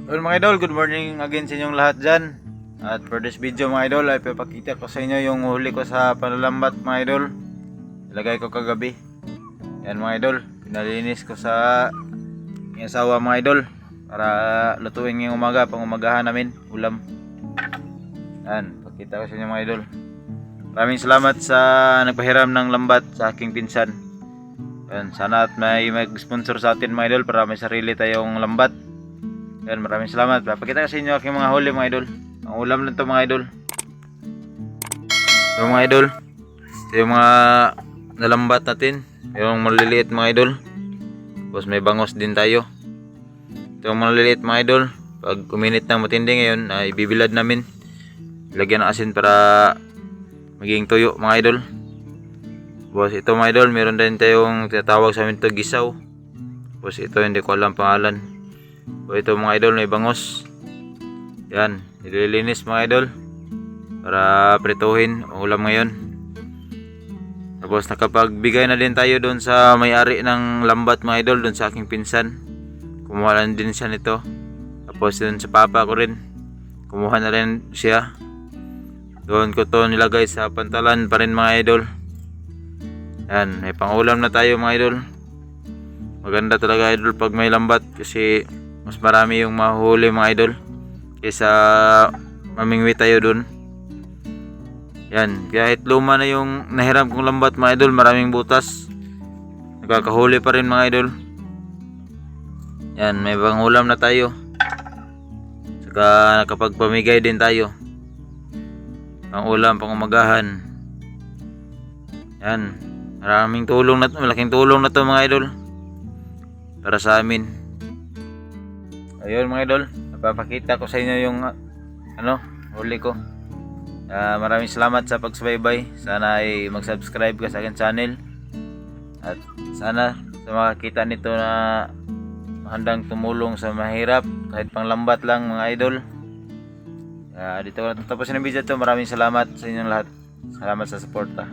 Well mga idol, good morning again sa inyong lahat dyan. At for this video mga idol ay papakita ko sa inyo yung huli ko sa panalambat mga idol. Ilagay ko kagabi. Yan mga idol, pinalinis ko sa yung asawa mga idol para lutuin ngayong umaga, pang umagahan namin, ulam. Yan, pakita ko sa inyo mga idol. Maraming salamat sa nagpahiram ng lambat sa aking pinsan. Yan, sana at may mag-sponsor sa atin mga idol para may sarili tayong lambat. Yan, maraming salamat. Papakita ko sa inyo aking mga huli mga idol. Ang ulam lang to mga idol. So mga idol, ito yung mga nalambat natin. Yung maliliit mga idol. Tapos may bangos din tayo. Ito yung maliliit mga idol. Pag uminit ng matindi ngayon, ay bibilad namin. Lagyan ng asin para maging tuyo mga idol. Tapos ito mga idol, meron din tayong tinatawag sa amin ito gisaw. Tapos ito hindi ko alam pangalan. So ito mga idol, may bangos. Yan, nililinis mga idol para prituhin ang ulam ngayon. Tapos nakapagbigay na din tayo doon sa may-ari ng lambat mga idol, doon sa aking pinsan. Kumuha na din siya nito. Tapos doon sa papa ko rin, kumuha na rin siya. Doon ko to nilagay sa pantalan pa rin mga idol. Yan, may pangulam na tayo mga idol. Maganda talaga idol pag may lambat kasi mas marami yung mahuli mga idol kaysa mamingwi tayo dun. Yan, kahit luma na yung nahiram kong lambat mga idol, maraming butas, nakakahuli pa rin mga idol. Yan, may pangulam na tayo, saka nakapagpamigay din tayo, pangulam, pangumagahan. Yan, maraming tulong na to, malaking tulong na to mga idol para sa amin. Ayun mga idol, napapakita ko sa inyo yung huli ko. Maraming salamat sa pagsubaybay. Sana ay mag-subscribe ka sa akin channel. At sana sa makakita nito na handang tumulong sa mahirap, kahit pang lambat lang mga idol. Dito ko na tapusin ang video ito. Maraming salamat sa inyong lahat. Salamat sa suporta.